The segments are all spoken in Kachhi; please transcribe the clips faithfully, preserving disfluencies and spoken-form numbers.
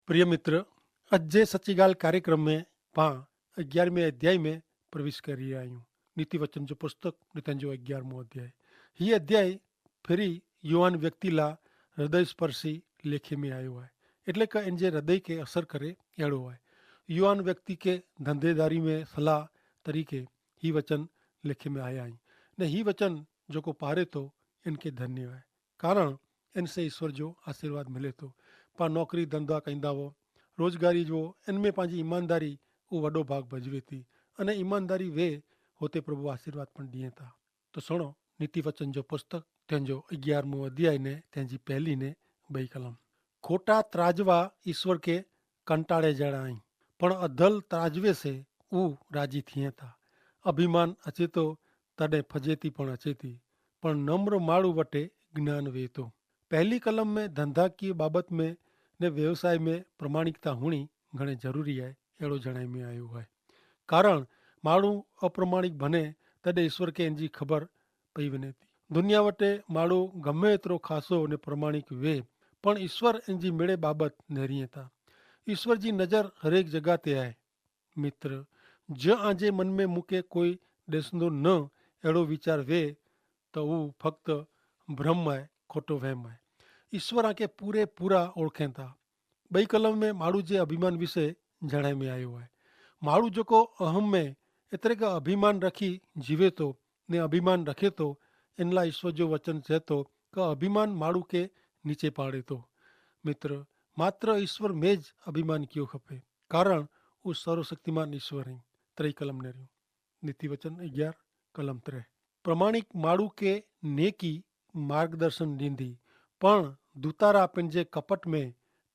પ્રિય મિત્ર, અજ જે સચ્ચી ગાલ કાર્યક્રમ મેં પાં અગિયારમે અધ્યાય મેં પ્રવેશ કરી રહ્યા હૈં. નીતિ વચન જો પુસ્તક, નીતિ જો અગિયારમો અધ્યાય. હી અધ્યાય ફિરી યુવાન વ્યક્તિ લા હૃદય સ્પર્શી લેખે મેં આયો હૈ. એટલે કે એન જે હૃદય કે અસર કરે એડો હૈ. યુવાન વ્યક્તિ કે ધંધેદારી મેં સલાહ તરીકે હી વચન લેખે મેં આયા હૈં. ને હી વચન જોકો પારે તો એન કે ધન્ય હૈ. કારણ એન સે ઈસ્વર જો આશીર્વાદ મિલે તો. પા નોકરી ધંધા કઈંદા વો, રોજગારી જો એન મેં પાંજી ઈમાનદારી ઉં વડો ભાગ ભજવે તી. અને ઈમાનદારી વે હોતે પ્રભુ આશીર્વાદ પણ દિયે તા. તો સુણો, નીતિ વચન જો પુસ્તક તેનજો અગિયારમો અધ્યાય ને તેનજી પહેલી ને બઈ કલમ. ખોટા ત્રાજવા ઈસ્વર કે કંટાળે જેડા આઈ, પણ અધલ ત્રાજવે સે ઉં રાજી થિયે તા. અભિમાન અચેતો તદે ફજેતી પણ અચેતી, પણ નમ્ર માળુ વટે જ્ઞાન વેતો. પહેલી કલમ મેં ધંધાકીય બાબત મેં ને વ્યવસાય મેં પ્રમાણિકતા હુણી ઘણે જરૂરી આય એડો જણાઈ મેં આયો હૈ. કારણ માળુ અપ્રમાણિક ભને તદે ઈસ્વર કે એનજી ખબર પઈ વને તી. દુનિયા વટે માળુ ગમે એતરો ખાસો ને પ્રમાણિક વે, પણ ઈસ્વર એનજી મેળે બાબત નહરી તા. ઈસ્વર જી નજર હરેક જગા તે આય. મિત્ર, જો આજે મન મેં મુકે કોઈ દેસનો ન એડો વિચાર વે, તો ઉં ફક્ત ભ્રમ આય, ખોટો વહેમ આય. ઈસ્વર આકે પૂરે પૂરા ઓળખે તા. બઈ કલમ મેં માળુ જે અભિમાન વિશે જણાઈ મેં આયો હૈ. માળુ જોકો અહમ મેં એતરે કે અભિમાન રખી જીવે તો ને અભિમાન રખે તો, એનલા ઈસ્વર જો વચન ચેતો કે અભિમાન માળુ કે નીચે પાડે તો. મિત્ર, માત્ર ઈસ્વર મેં જ અભિમાન કિયો ખપે, કારણ ઉસ સર્વશક્તિમાન ઈસ્વર હૈં. ત્રય કલમ ને રહ્યું. નીતિ વચન અગિયાર કલમ ત્રે. પ્રમાણિક માળુ કે નેકી માર્ગદર્શન દીંદી, પણ દૂતારા પેનજે કપટ મેં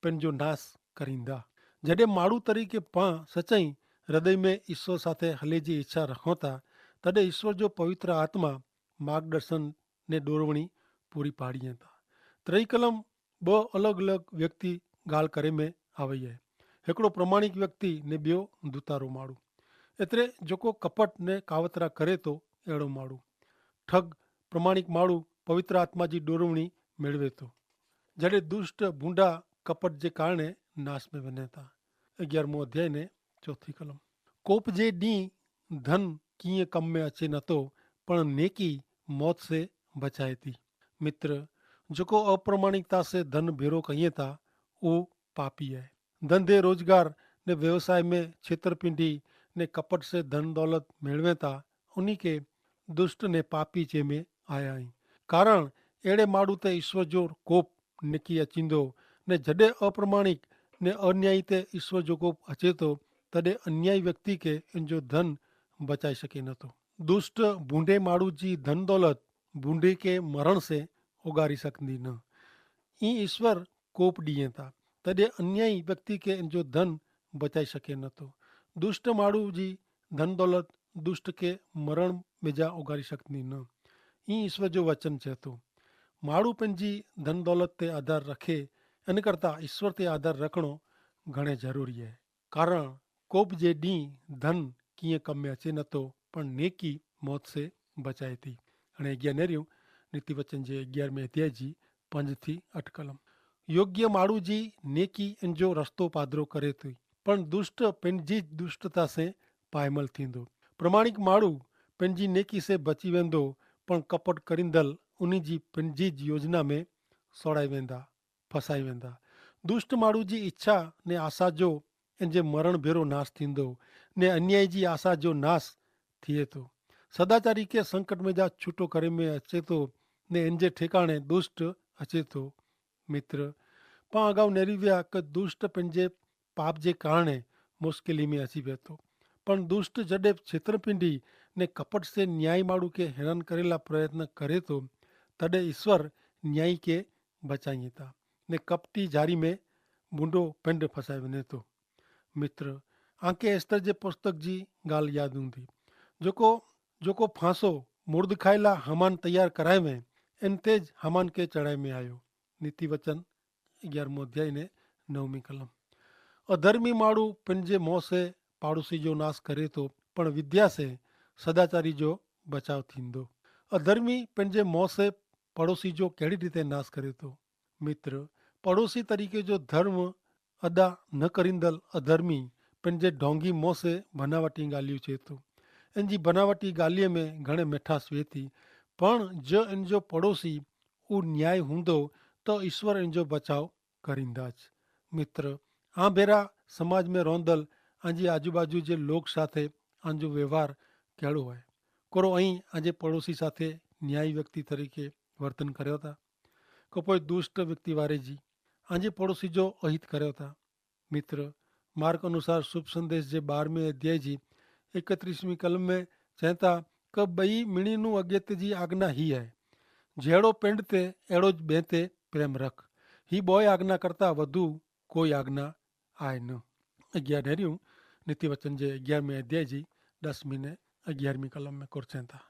પેનજો નાસ કરીંદા. જડે માળુ તરીકે પાં સચાઈ હૃદય મેં ઈસ્વર સાથે હલેજી ઈચ્છા રખોતા, તદે ઈસ્વર જો પવિત્ર આત્મા માર્ગદર્શન ને ડોરવણી પૂરી પાડી હતા. ત્રય કલમ બહ અલગ અલગ વ્યક્તિ ગાલ કરે મેં આવે હૈ. હેકડો પ્રમાણિક વ્યક્તિ ને બ્યો દૂતારો માળુ. એતરે જોકો કપટ ને કાવતરા કરે તો એડો માળુ. ઠગ પ્રમાણિક માળુ પવિત્ર આત્મા જી ડોરવણી મેળવે તો, જડે દુષ્ટ ભૂંડા કપટ જે કારણે નાશ મેં વને તા. અગિયારમો અધ્યાય ને ચોથી કલમ. કોપ જે દી ધન કિંય કમ મેં અચે નતો, પણ નેકી મોત સે બચાયતી. મિત્ર, જોકો અપ્રમાણિકતા સે ધન ભેરો કહિયે તા ઉહ પાપી હૈ. ધંધે રોજગાર ને વ્યવસાય મેં છેતરપિંડી ને કપટ સે ધન દોલત મેળવે તા ઉની કે દુષ્ટ ને પાપી ચે મેં આયા હૈં. કારણ એડે માડૂ તે ઈસ્વર જો કોપ નેકી અચીંદો, ને જડે અપ્રમાણિક ને અન્યાયી તે ઈસ્વર જો કોપ અચેતો, તદે અન્યાયી વ્યક્તિ કે એન જો ધન બચાઈ શકે નતો. દુષ્ટ ભૂંડે માડૂ જી ધન દોલત ભૂંડે કે મરણ સે ઓગારી સકતી ન. ઈ ઈસ્વર કોપ ડિયે તા, તદે અન્યાયી વ્યક્તિ કે એન જો ધન બચાઈ શકે નતો. દુષ્ટ માડૂ જી ધન દોલત દુષ્ટ કે મરણ મેજા ઓગારી સકતી ન. ઈ ઈસ્વર જો વચન ચેતો. માડૂ પેનજી ધન દોલત તે આધાર રખે, એન કરતા ઈસ્વર તે આધાર રખણો ઘણે જરૂરી હૈ. કારણ કોપ જે દી ધન કિંય કમે અચે નતો, પણ નેકી મોત સે બચાયતી. અને અગિયા નેર્યું. નીતિવચન જે અગિયારમે અધ્યાય જી પંજ થી અઠ કલમ. યોગ્ય માડૂ જી નેકી એન જો રસ્તો પાદરો કરે તી, પણ દુષ્ટ પેનજી દુષ્ટતા સે પાયમલ થીંદો. પ્રમાણિક માડૂ પેનજી નેકી સે બચી વેંદો, પણ કપટ કરીંદલ ઉની જી પેનજી યોજના મેં સોડાઈ વેંદા, ફસાઈ વેંદા. દુષ્ટ માડૂ જી ઇચ્છા ને આશા જો એન જે મરણ ભેરો નાસ થીંદો, ને અન્યાય જી આશા જો નાસ થિયે તો. સદાચારી કે સંકટ મેં જા છૂટો કરે મેં અચેતો, ને એન જે ઠેકાણે દુષ્ટ અચેતો. મિત્ર, પાં અગાઉ નેરી વ્યા કે દુષ્ટ પેનજે પાપ જે કારણે મુશ્કેલી મેં અચી વેતો. પણ દુષ્ટ જડે છેતરપિંડી ને કપટ સે ન્યાયી માડૂ કે હેરાન કરેલા પ્રયત્ન કરે તો, તદે ઈસ્વર ન્યાયી કે બચાઈ તા, ને કપટી જારી મેં બૂંડો પેંડ ફસાઈ વેને તો. મિત્ર, આંકે એસ્તર જે પુસ્તક જી ગાલ યાદ ઊંધી. જોકો જોકો ફાંસો મુર્દખાયેલા હમાન તૈયાર કરાયવે, એન તે જ હમાન કે ચડાઈ મેં આયો. નીતિવચન અગિયારમો અધ્યાય ને નવમી કલમ. અધર્મી માડૂ પેનજે મોં સે પાડોશી જો નાસ કરે તો, પણ વિદ્યા સે સદાચારી જો બચાવ થીંદો. અધર્મી પેનજે મોં સે પાડોશી જો કહેડી રીતે નાસ કરે તો? મિત્ર, પાડોશી તરીકે જો ધર્મ અદા ન કરીંદલ અધર્મી પન જે ઢોંગી મોસે ભનાવટી ગાલિયું ચેતું. એન જી ભનાવટી ગાલિયે મેં ઘણે મેઠાસ વેતી. પણ જો એન જો પડોશી ઉ ન્યાય હુંદો તો ઈસ્વર એન જો બચાવ કરીંદા જ. મિત્ર, આ ભેરા સમાજ મેં રોંદલ આજી આજુબાજુ જે લોક સાથે આજો વ્યવહાર કહેડો હોય? કોરો અહીં આજે પડોશી સાથે ન્યાયી વ્યક્તિ તરીકે વર્તન કર્યો તા? કપોય દુષ્ટ વ્યક્તિ વારે જી આજે પડોશી જો અહિત કર્યો તા? મિત્ર, માર્ગ અનુસાર શુભ સંદેશ જે બારમે અધ્યાય જી એકત્રીસમી કલમ મેં ચેતા કે બઈ મિણીનું અગેત જી આજ્ઞા હી હૈ, જેડો પેંડ તે એડો જ બેંતે પ્રેમ રખ. હી બોય આજ્ઞા કરતા વધુ કોઈ આજ્ઞા આય ન. અગિયાર નેર્યું નીતિવચન જે અગિયારમે અધ્યાય જી દસમી ને અગિયારમી કલમ મેં કોરચેતા.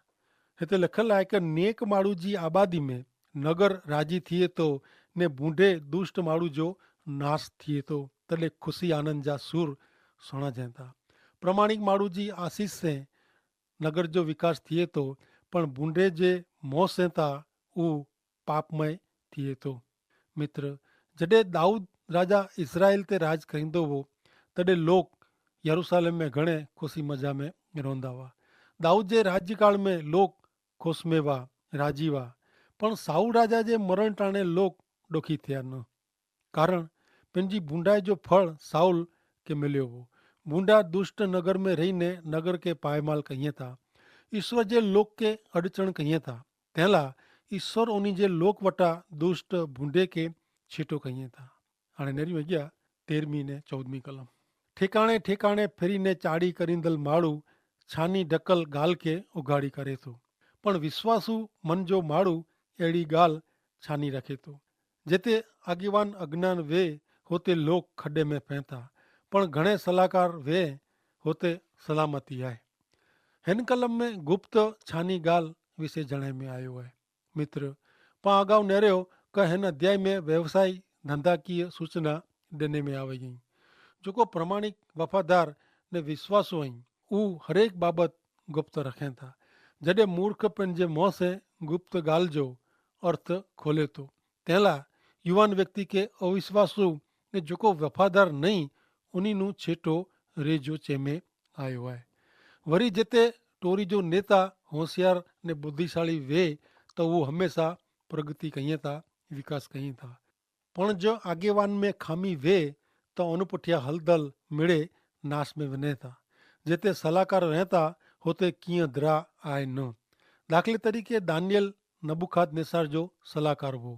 હેતા લખલ આય કે નેક માડૂ જી આબાદી મેં નગર રાજી થિયે તો ને ભૂંડે દુષ્ટ માડૂ જો નાસ થિયે તો તદે ખુશી આનંદ જા સૂર સુણા જેતા. પ્રમાણિક માડૂ જી આશીસ સે નગર જો વિકાસ થિયે તો પણ ભૂંડે જે મોં સે તા ઉ પાપમય થિયે તો. મિત્ર, જડે દાઉદ રાજા ઇસરાયેલ તે રાજ કરીંદો હો તદે લોક યરુસાલેમ મેં ઘણે ખુશી મજા મેં રોંદા વા. દાઉદ જે રાજ્યકાળ મેં લોક ખુશ મેં વા, રાજી વા. પણ સાઉલ રાજા જે મરણ ટાણે લોક ડોખી થયા ન. કારણ પેનજી ભૂંડાઈ જો ફળ સાઉલ કે મેલ્યો હો. ભૂંડા દુષ્ટ નગર મેં રહી ને નગર કે પાયમાલ કહિયે તા, ઇશ્વર જે લોક કે અડચણ કહિયે તા. તેલા ઇશ્વર ઉની જે લોક વટા દુષ્ટ ભૂંડે કે છીટો કહિયે તા. હાણે નેરી વગ્યા તેરમી ને ચૌદમી કલમ. ઠેકાણે ઠેકાણે ફેરી ને ચાડી કરીંદલ માડૂ છાની ઢકલ ગાલ કે ઉગાડી કરે તો, પણ વિશ્વાસુ મન જો માડૂ એડી ગાલ છાની રખે તો. જેતે આગેવાન અજ્ઞાન વે હોતે લોક ખડે મેં ફેંતા, પણ ઘણે સલાહકાર વે હોતે સલામતી આય. હેન કલમ મેં ગુપ્ત છાની ગાલ વિશે જણાઈ મેં આયો હૈ. મિત્ર, પાં અગાઉ નેર્યો કે હેન અધ્યાય મેં વ્યવસાય ધંધાકીય સૂચના દેને મેં આવે ગઈ. જોકો પ્રમાણિક વફાદાર ને વિશ્વાસો અહીં ઉહ હરેક બાબત ગુપ્ત રખેં થા. જડે મૂર્ખ પેનજે મોં સે ગુપ્ત ગાલ જો અર્થ ખોલે તો તેલા યુવાન વ્યક્તિ કે અવિશ્વાસુ ને જોકો વફાદાર નહીં ઉની નું છેટો રેજો ચેમે આયો હૈ. વરી જેતે ટોરી જો નેતા હોશિયાર ને બુદ્ધિશાળી વે તો ઉહ હમેંશા પ્રગતિ કહિયે થા, વિકાસ કહિયે થા. પણ જો આગેવાન મેં ખામી વે તો અનુપઠ્યા હલદલ મેળે નાશ મેં વને થા. જેતે સલાહકાર વહેતા હોતે કિયા દ્રા આય ન. દાખલે તરીકે દાનિયેલ નબુખાદનેસાર જો સલાહકાર વો.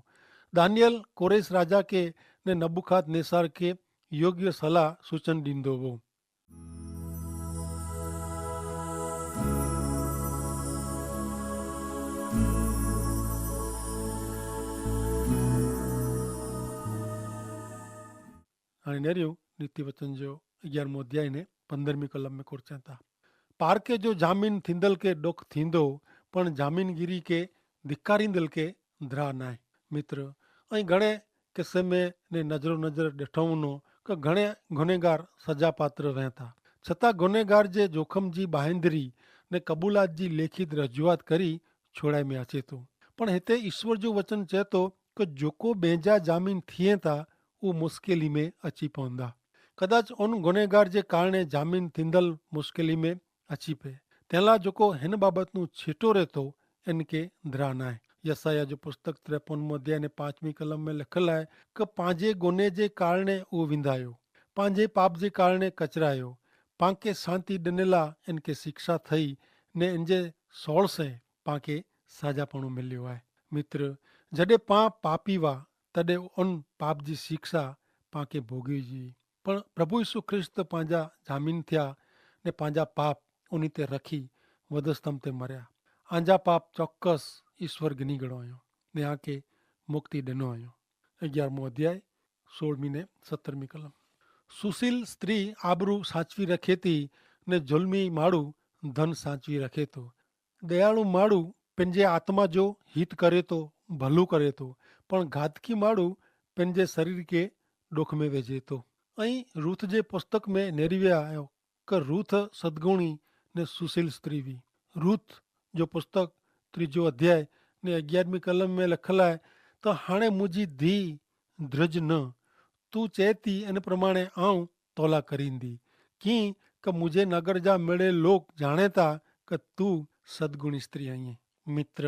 દાનિયેલ કોરેશ રાજા કે ને નબુખાદનેસાર કે યોગ્ય સલાહ સૂચન દીંદો વો. અને નેર્યું નીતિવચન જો અગિયારમો અધ્યાય ને પંદરમી કલમ મેં કોરચેતા. પારકે જો જામીન થીંદલ કે ડોખ થીંદો, પણ જામીનગીરી કે ધિક્કારીંદલ કે દ્રા નાય. મિત્ર, અહીં ઘણે કિસ્સે મેં ને નજરો નજર ડેઠાઉનો કે ઘણે ગુનેગાર સજાપાત્ર વહેતા. છતાં ગુનેગાર જે જોખમ જી બાહેંધરી ને કબૂલાત જી લેખિત રજૂઆત કરી છોડાઈ મેં અચેતો. પણ હેતે ઈસ્વર જો વચન ચેતો કે જોકો બેંજા જામીન થિયે તા ઉહ મુશ્કેલી મેં અચી પવંદા. કદાચ ઉન ગુનેગાર જે કારણે જામીન થીંદલ મુશ્કેલી મેં અચી પે. તેલા જોકો હેન બાબતનું છેટો રહેતો એન કે દ્રા નાય. યસાયાહ જો પુસ્તક ત્રેપન મોધ્યાને પાંચમી કલમ મેં લખલ આય કે પાંજે ગુને જે કારણે ઉહ વિંધાયો, પાંજે પાપ જે કારણે કચરાયો. પાંકે શાંતિ દનેલા એન કે શિક્ષા થઈ ને એન જે સોળ સે પાંકે સાજાપણો મેલ્યો આય. મિત્ર, જડે પાં પાપી વા તદે ઉન પાપ જી શિક્ષા પાંકે ભોગવી જી. પણ પ્રભુ ઈસુ ખ્રિસ્ત પાંજા જામીન થ્યા ને પાંજા પાપ ઉની તે રખી વધસ્તમ તે મર્યા. આંજા પાપ ચોક્કસ ઈસ્વર ગિની ગણો આયો ને આંકે મુક્તિ દેનો આયો. અગિયારમો અધ્યાય સોળમી ને સત્તરમી કલમ. સુશીલ સ્ત્રી આબરૂ સાંચવી રખેતી ને જુલમી માડૂ ધન સાંચવી રખેતો. દયાળુ માડૂ પેનજે આત્મા જો હિત કરેતો, ભલુ કરેતો, પણ ઘાતકી માડૂ પેનજે શરીર કે ડોખમે વેજેતો. અહીં રૂથ જે પુસ્તક મેં નેરિવ્યા આયો કે રૂથ સદગુણી ને સુશીલ સ્ત્રી વી. રૂથ જો પુસ્તક ત્રીજો અધ્યાય ને અગિયારમી કલમ મેં લખલ આય, તો હાણે મુઝે ધી ધ્રજ ન તું ચેતી એન પ્રમાણે આઉં તોલા કરીંદી. કિંક મુઝે નગર જા મેળે લોક જાણેતા કે તું સદગુણી સ્ત્રી અહીં. મિત્ર,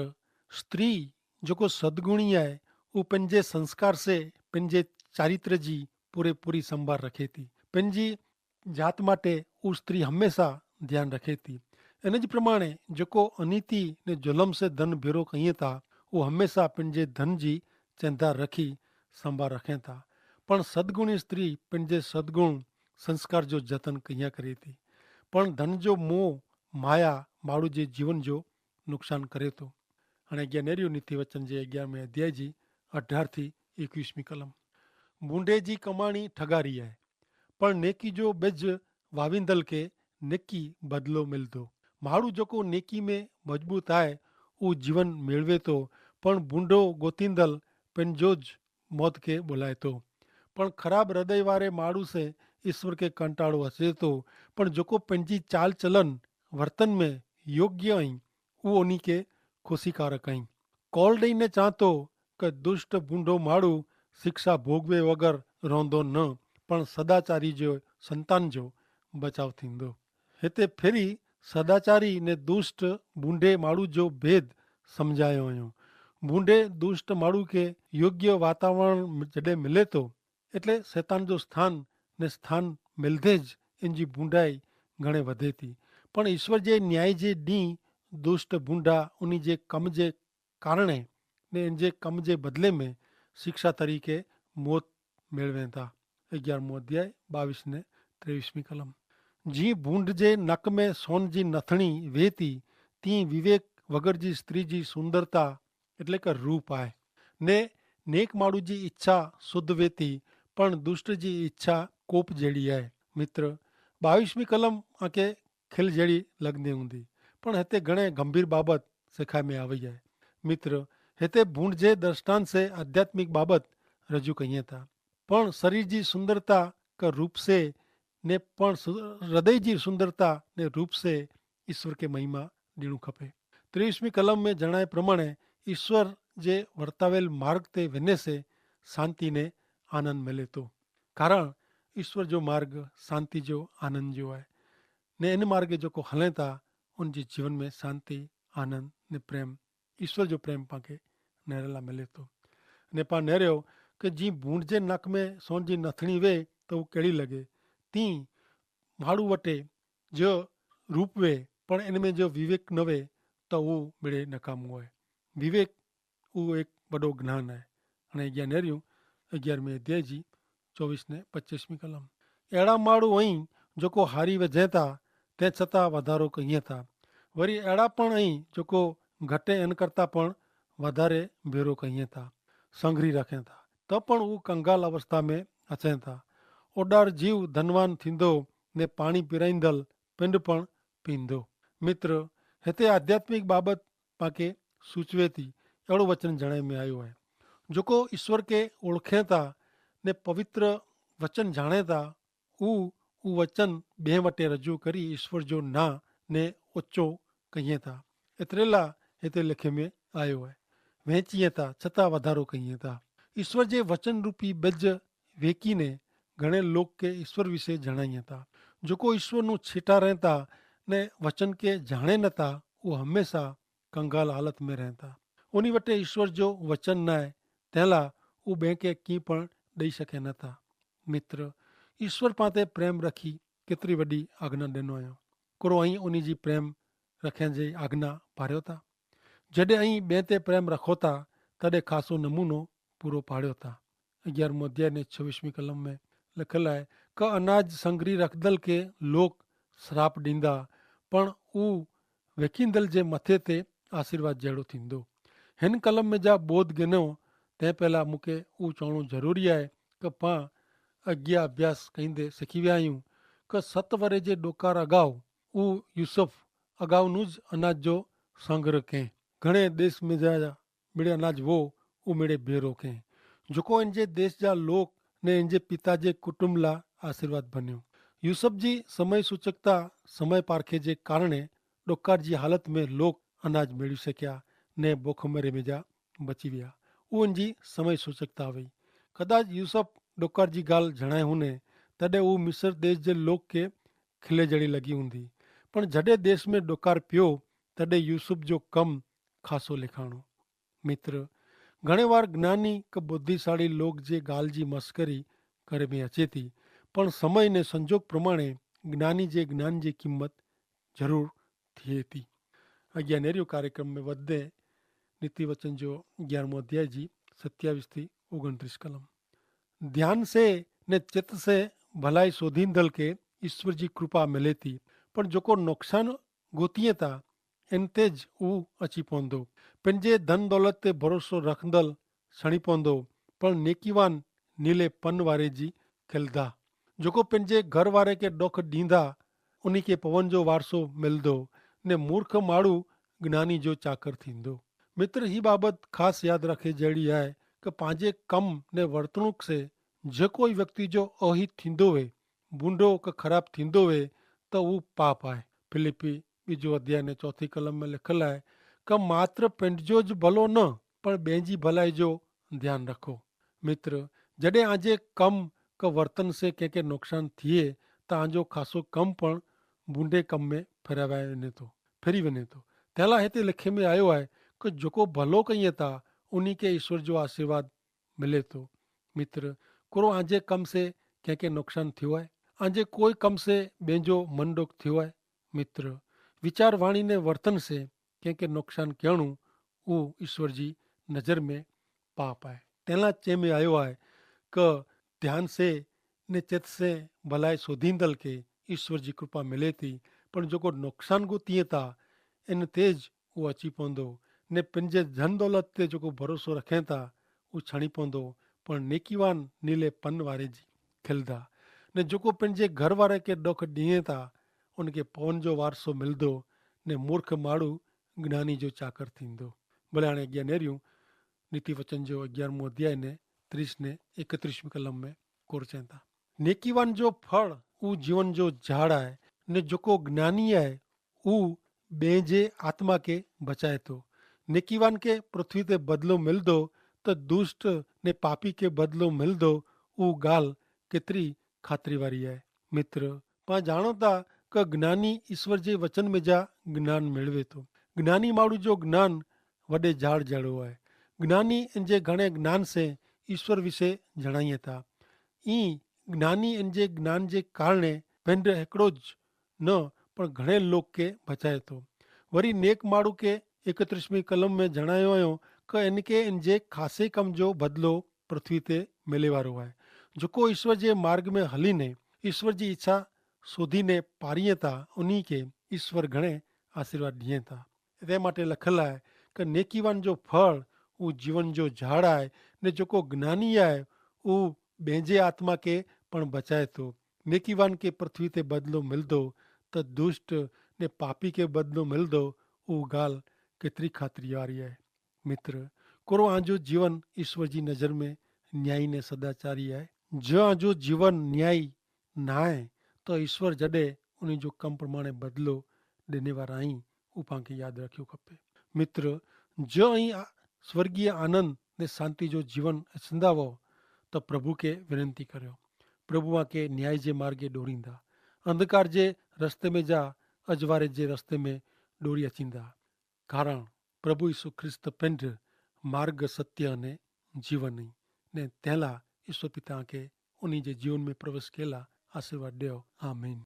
સ્ત્રી જોકો સદગુણી આય, ઉપને જે સંસ્કાર સે પને જે ચારિત્ર જી પૂરેપૂરી સંભાર રખેતી. પને જી જાત માટે ઉસ્ત્રી હમેંસા ધ્યાન રખેતી. એન જ પ્રમાણે જોકો અનીતિ ને જુલમ સે ધન ભેરો કહિયે તા, ઉહ હમેંસા પને જે ધન જી ચેંધા રખી સંભાર રખેતા. પણ સદગુણી સ્ત્રી પને જે સદગુણ સંસ્કાર જો જતન કહિયા કરેતી. પણ ધન જો મોહ માયા માડૂ જે જીવન જો નુકસાન કરેતો. અને અગિયા નેર્યો નીતિ વચન જે અગિયારમે અધ્યાય જી અઢાર થી એકવીસમી કલમ. બૂંડે જી કમાણી ઠગારી આય, પણ નેકી જો બેજ વાવિંદલ કે નેકી બદલો મિલદો. માડૂ જોકો નેકી મેં મજબૂત આય ઉહ જીવન મેળવે તો, પણ બૂંડો ગોતિંદલ પેનજો જ મોત કે બોલાય તો. પણ ખરાબ હૃદય વારે માડૂ સે ઈસ્વર કે કંટાળો હસે તો. પણ જોકો પેનજી ચાલ ચલન વર્તન મેં યોગ્ય અહીં ઉહ ઓની કે ખુશીકારક અહીં. કોલ દઈને ચાંતો કે દુષ્ટ ભૂંડો માડૂ શિક્ષા ભોગવે વગર રોંધો ન, પણ સદાચારી જો સંતાન જો બચાવ થીંદો. હેતા ફેરી સદાચારી ને દુષ્ટ ભૂંડે માડૂ જો ભેદ સમઝાયો અયો. ભૂંડે દુષ્ટ માડૂ કે યોગ્ય વાતાવરણ જડે મિલે તો, એટલે સેતાન જો સ્થાન ને સ્થાન મિલધે જ એનજી ભૂંડાઈ ઘણે વધે તી. પણ ઈસ્વર જે ન્યાય જે દી દુષ્ટ ભૂંડા ઉની જે કમ જે કારણે ને એનજે કમ જે બદલે મેં શિક્ષા તરીકે મોત મેળવે તા. અગિયારમો અધ્યાય બાવીસ ને ત્રેવીસમી કલમ. જી ભૂંડ જે નક મેં સોન જી નથણી વેતી, તી વિવેક વગર જી સ્ત્રી જી સુંદરતા એટલે કે રૂપ આય. ને નેક માડૂ જી ઇચ્છા શુદ્ધ વેતી, પણ દુષ્ટ જી ઇચ્છા કોપ જેડી આય. મિત્ર, બાવીસમી કલમ આકે ખેલ જેડી લગની હુંદી, પણ હેતા ઘણે ગંભીર બાબત સેખાઈ મેં આવે આય. મિત્ર, હેતા ભૂંડ જે દ્રષ્ટાંત સે આધ્યાત્મિક બાબત રજૂ કહિયે તા, પણ શરીર જી સુંદરતા કે રૂપ સે ને પણ હૃદય જી સુંદરતા ને રૂપ સે ઈસ્વર કે મહિમા દીણું ખપે. ત્રેવીસમી કલમ મેં જણાય પ્રમાણે ઈસ્વર જે વર્તાવેલ માર્ગ તે વેને સે શાંતિ ને આનંદ મેલે તો. કારણ ઈસ્વર જો માર્ગ શાંતિ જો આનંદ જો આય. ને એન માર્ગે જોકો હલે તા ઉન જી જીવન મેં શાંતિ, આનંદ ને પ્રેમ, ઈસ્વર જો પ્રેમ પાંકે નેરેલા મેલે તો. ને પાં નેર્યો કે જી ભૂંડ જે નક મેં સોન જી નથણી વે તો ઉં કેડી લગે. તી માડૂ વટે જો રૂપ વે પણ એન મેં જો વિવેક નવે તો ઉં મેડે નકામ હોય. વિવેક ઉં એક બડો જ્ઞાન હૈ. અને અગિયાર નેર્યું અગિયારમી અધ્યાય જી ચોવીસ ને પચ્ચીસમી કલમ. એડા માડૂ અહીં જોકો હારી વજેતા તે છતાં વધારો કહિયે તા. વરી એડા પણ અહીં જોકો ઘટે એન કરતા પણ વધારે ભેરો કહિયે તા, સંગ્રી રાખે તા, તો પણ ઉં કંગાલ અવસ્થા મેં અચે તા. ઓડાર જીવ ધનવાન થીંદો ને પાણી પિરાઈંદલ પિંડ પણ પીંદો. મિત્ર, હેતે આધ્યાત્મિક બાબત પાંકે સૂચવે તી એડો વચન જણાઈ મેં આયો હૈ. જોકો ઈસ્વર કે ઓળખે તા ને પવિત્ર વચન જાણે તા, ઉ ઉ વચન બે વટે રજૂ કરી ઈસ્વર જો ના ને ઓચો કહિયે તા. એતરેલા હેતે લેખે મેં આયો હૈ. વહેંચિયે તા છતાં વધારો કહિયે તા. ઈસ્વર જે વચન રૂપી બજ વેકી ને ઘણે લોક કે ઈસ્વર વિશે જણાઈ તા. જોકો ઈસ્વર નું છેટા રહેતા ને વચન કે જાણે નતા, ઉ હમેંસા કંગાલ હાલત મેં રહેતા. ઉની વટે ઈસ્વર જો વચન નાય તેલા ઉ બેંકે કી પણ દઈ શકે નતા. મિત્ર, ઈસ્વર પાંતે પ્રેમ રખી કેતરી વડી આજ્ઞા દેનો અયો. કોરો અહીં ઉની જી પ્રેમ રખે જે આજ્ઞા પાર્યો તા? જડે અહીં બે તે પ્રેમ રખો તા તદે ખાસો નમૂનો પૂરો પાડ્યો તા. અગિયારમો અધ્યાય ને છવીસમી કલમ મેં લખેલા હૈ, કે અનાજ સંગ્રી રખદલ કે લોક શ્રાપ દીંદા, પણ ઉ વેખીંદલ જે મતે તે આશીર્વાદ જેડો થીંદો. હેન કલમ મેં જા બોધ ગેનો તે પહેલા મુકે ઉ ચોણો જરૂરી આય, કે પાં અજ્ઞા અભ્યાસ કઈંદે સિખી વ્યા આયું, કે સત વરે જે ડોકાર અગાઉ ઉ યુસફ અગાઉ નું જ અનાજ જો સંગ્રહ કહેં. ઘણે દેશ મેં જા મેડે અનાજ વો ઉમેડે ભેરો કહેં, જોકો એન જે દેશ જા લોક ને એન જે પિતા જે કુટુંબ લા આશીર્વાદ ભન્યો. યુસફ જી સમય સૂચકતા સમય પારખે જે કારણે ડોકાર જી હાલત મેં લોક અનાજ મેળવી શક્યા ને બોખમરે મેં જા બચી વ્યા. ઉન જી સમય સૂચકતા વય. કદાચ યુસફ ડોકાર જી ગાલ જણાય હુને, તદે ઉ મિસર દેશ જે લોક કે ખિલે જણી લગી હુન્દી. પણ જડે દેશ મેં ડોકાર પ્યો, તદે યુસુફ જો કમ ખાસો લેખાણો. મિત્ર, ઘણે વાર જ્ઞાની કે બુદ્ધિશાળી લોક જે ગાલ જી મસ્કરી કરે મેં અચેતી, પણ સમય ને સંજોગ પ્રમાણે જ્ઞાની જે જ્ઞાન જી કિંમત જરૂર થિયેતી. અજ્ઞાનેરિયો કાર્યક્રમ મેં વધે નીતિવચન જો અગિયારમો અધ્યાય જી સત્યાવીસ થી ઓગણત્રીસ કલમ. ધ્યાન સે ને ચિત્ત સે ભલાઈ શોધીંદલ કે ઈસ્વર જી કૃપા મિલેતી, પણ જોકો નોકસાન ગોતિયે તા એન તે જ ઉ અચી પોંદો. પેનજે ધન દોલત તે ભરોસો રખંદલ સણી પોંદો, પણ નેકીવાન નીલે પન વારે જી ખેલદા. જોકો પેનજે ઘર વારે કે ડોખ દીંદા, ઉની કે પવન જો વારસો મિલદો, ને મૂર્ખ માળુ જ્ઞાની જો ચાકર થીંદો. મિત્ર, હી બાબત ખાસ યાદ રાખે જેડી આય કે પાંજે કમ ને વર્તણૂક સે જે કોઈ વ્યક્તિ જો અહિત થીંદો વે, બૂંડો કે ખરાબ થીંદો વે, તો ઉ પાપ આય. ફિલિપ્પી બીજો અધ્યાય ને ચોથી કલમ મેં લિખલ આય કે માત્ર પેંડજો જ ભલો ન, પણ બેંજી ભલાઈ જો ધ્યાન રાખો. મિત્ર, જડે આજે કમ કે વર્તન સે કેંકે નોકસાન થિયે, તો આજો ખાસો કમ પણ બૂંડે કમ મેં ફેરવાય વેને તો, ફેરી વેને તો. તેલા હેતે લેખે મેં આયો આય કે જોકો ભલો કહિયે તા ઉની કે ઈસ્વર જો આશીર્વાદ મિલે તો. મિત્ર, કોરો આજે કમ સે કેંકે નોકસાન થિયો આય? આજે કોઈ કમ સે બેંજો મનડોક થિયો આય? મિત્ર, વિચારવાણી ને વર્તન સે કેંકે નોકસાન કહેણું ઉ ઈસ્વર જી નજર મેં પાપ આય. તેલા ચે મેં આયો આય કે ધ્યાન સે ને ચેત સે ભલાઈ શોધીંદલ કે ઈસ્વર જી કૃપા મિલે તી, પણ જોકો નોકસાન ગોતિયે તા એન તે જ ઉ અચી પોંદો, ને પેનજે ધન દોલત તે જોકો ભરોસો રખે તા ઉ છણી પોંદો, પણ નેકીવાન નીલે પન વારે જી ખેલદા. ને જોકો પેનજે ઘર વારે કે ડોખ ડિયે તા ઉનકે પવન જો વારસો મિલદો, ને મૂર્ખ માળુ જ્ઞાની જો ચાકર થીંદો. ભલે આણે અજ્ઞા નેર્યું નીતિવચન જો અગિયારમું અધ્યાય ને ત્રીસ ને એકત્રીસમી કલમ મેં કોરચેતા. નેકીવાન જો ફળ ઉ જીવન જો ઝાડ આય, ને જોકો જ્ઞાની આય ઉ બેંજે આત્મા કે બચાય તો. નેકીવાન કે પૃથ્વી તે બદલો મિલદો, તો દુષ્ટ ને પાપી કે બદલો મિલદો. ઉ ગાલ કેતરી ખાતરી વારી આય. મિત્ર, પા જાણો તા કે જ્ઞાની ઈસ્વર જે વચન મેં જા જ્ઞાન મેળવે તો. જ્ઞાની માળુ જો જ્ઞાન વડે ઝાડ જેડો આય. જ્ઞાની એન જે ઘણે જ્ઞાન સે ઈસ્વર વિશે જણાઈ તા. ઈ જ્ઞાની એન જે જ્ઞાન જે કારણે પેંડ હેકડો જ ન, પણ ઘણે લોક કે બચાય તો. વરી નેક માળુ કે એકત્રીસમી કલમ મેં જણાયો આયો કે એન કે એન જે ખાસે કમ જો બદલો પૃથ્વી તે મેલેવારો આય. જોકો ઈસ્વર જે માર્ગ મેં હલી ને ઈસ્વર જી ઈચ્છા શોધી ને પારિયે તા ઉની કે ઈસ્વર ઘણે આશીર્વાદ દિયે તા. તે માટે લખેલા હૈ કે નેકીવાન જો ફળ ઉ જીવન જો ઝાડ આય, ને જોકો જ્ઞાની આય ઉ બેંજે આત્મા કે પણ બચાય તો. નેકીવાન કે પૃથ્વી તે બદલો મિલદો, તો દુષ્ટ ને પાપી કે બદલો મિલદો. ઉ ગાલ કેતરી ખાતરી વારી આય. મિત્ર, કોરો આજો જીવન ઈસ્વર જી નજર મેં ન્યાયી ને સદાચારી આય? જો આજો જીવન ન્યાયી નાય, તો ઈસ્વર જડે ઉની જો કમ પ્રમાણે બદલો દેને વારા હી. ઉપાંકે યાદ રાખ્યો ખપે. મિત્ર, જો અહીં સ્વર્ગીય આનંદ ને શાંતિ જો જીવન સંદાવો, તો પ્રભુ કે વિનંતી કર્યો. પ્રભુ આંકે ન્યાય જે માર્ગે દોરીંદા, અંધકાર જે રસ્તે મેં જા અજવારે જે રસ્તે મેં દોરી અચીંદા. કારણ પ્રભુ ઈસુ ખ્રિસ્ત પેંધ માર્ગ સત્ય અને જીવન નહીં. ને તેલા ઈસુ પિતા કે ઉની જે જીવન મેં પ્રવેશ કેલા આશીર્વાદ દેવ. આમીન.